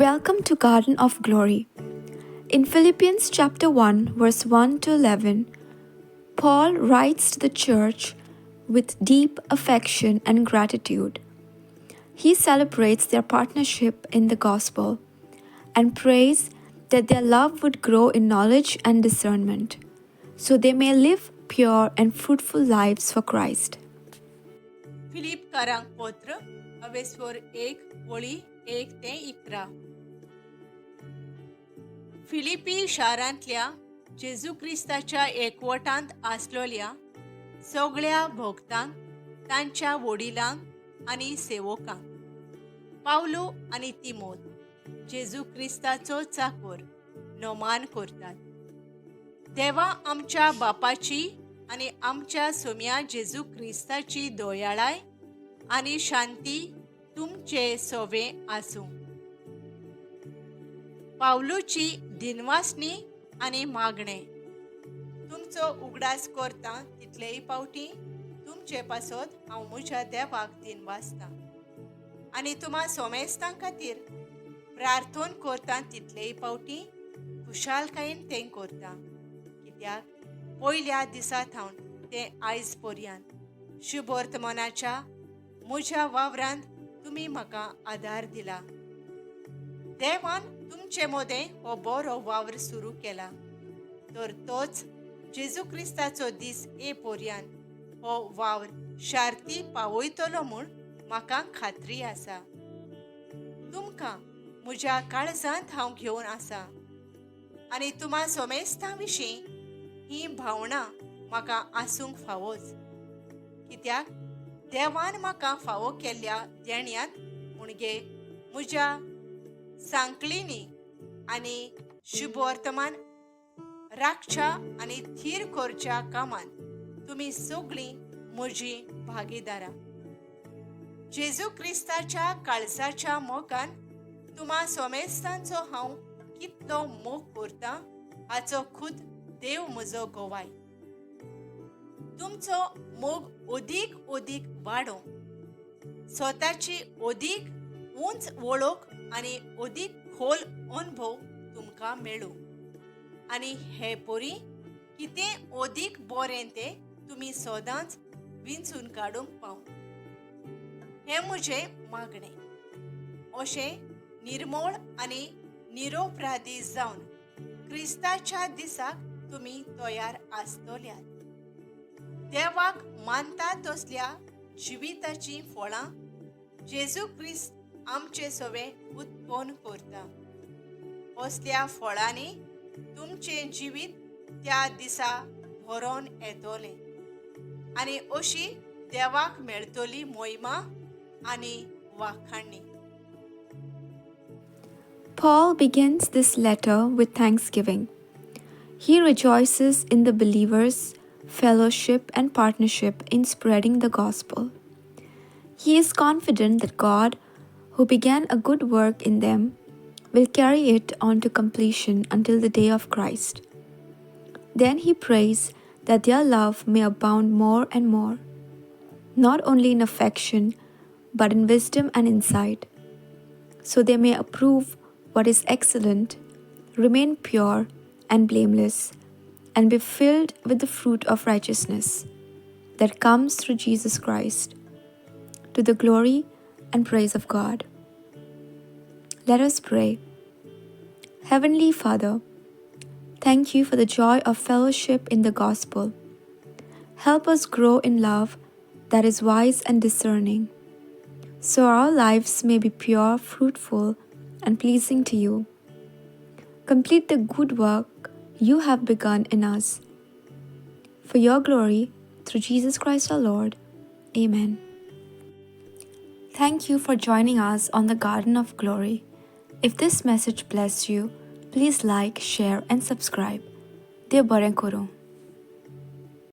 Welcome to Garden of Glory. In Philippians chapter 1, verse 1 to 11, Paul writes to the church with deep affection and gratitude. He celebrates their partnership in the gospel and prays that their love would grow in knowledge and discernment, so they may live pure and fruitful lives for Christ. फिलीपकारांक पत्र अवेस्वर 1 वळी 1 ते 11. फिलिपी शारांतल्या जेजू क्रिस्ताच्या एकवटांत आसलोल्या सगळ्या भोगतांक, तांच्या वडिलांक आनी सेवकांक, पावलो आनी तिमोत जेजू क्रिस्ताचो चाकोर नमान करतात. देवा आमच्या बापाची आनी आमच्या सोम्या जेजू क्रिस्ताची दयाळाय आनी शांती तुमचे सोवे आसूं. पावलूची दिनवासणी आनी मागणें. तुमचो उगडास करता तितलेय पावटी तुमचे पासत हांव म्हज्या देवाक दिनवासतां आनी तुमा सोमेस्तां खातीर प्रार्थन करता तितलेय पावटी खुशालकायेन तें करता, कित्याक पयल्या दिसा थावन तें आयज पर्यंत शुभवर्तमानाच्या म्हज्या वावरांत तुमी म्हाका आदार दिला. देवान तुमचे मदें हो बरो वावर सुरू केला तर तोच जेजू क्रिस्ताचो दीस ए पर्यंत हो वावर शार्ती पावयतलो म्हूण म्हाका खात्री आसा. तुमकां म्हज्या काळजांत हांव घेवन आसा आनी तुमा सोमेस्तां विशीं ही भावनां म्हाका आसूंक फावोच, कित्याक देवान म्हाका फावो केल्ल्या देण्यांत म्हणजे म्हज्या सांकळींनी आनी शुभवर्तमान राखच्या आनी थीर करच्या कामांत तुमी सगळीं म्हजी भागीदारां. जेजू क्रिस्ताच्या काळजाच्या मोगान तुमा सोमेस्तांचो हांव कितलो मोग करता हाचो खुद देव म्हजो गवाय. तुमचो मोग अदीक अदीक वाडों, स्वताची अदीक उंच वळख आनी अदीक खोल अनुभव तुमकां मेळूं आनी हे परी कितें अदीक बरें तें तुमी सदांच विंचून काडूंक पाव, हें म्हजें मागणें. अशें निर्मोळ आनी निरोपराधी जावन क्रिस्ताच्या दिसाक तुमी तयार आसतल्यात. देवाक मानता तसल्या जिविताचीं फळां जेजू क्रिस्त आमचे सवे उत्पन्न करता. असल्या फळांनी तुमचें जिवीत त्या दिसा भरोन येतलें आनी अशी देवाक मेळटली मोहिमा आनी वाखाणणी. Paul begins this letter with thanksgiving. He rejoices in the believers' fellowship and partnership in spreading the gospel. He is confident that God, who began a good work in them, will carry it on to completion until the day of Christ. Then he prays that their love may abound more and more, not only in affection, but in wisdom and insight, so they may approve what is excellent, remain pure and blameless, and be filled with the fruit of righteousness that comes through Jesus Christ, to the glory and praise of God. Let us pray. Heavenly Father, thank you for the joy of fellowship in the gospel. Help us grow in love that is wise and discerning, so our lives may be pure, fruitful, and pleasing to you. Complete the good work you have begun in us. For your glory, through Jesus Christ our Lord. Amen. Thank you for joining us on the Garden of Glory. If this message blessed you, please like, share, and subscribe. देव बरें करूं.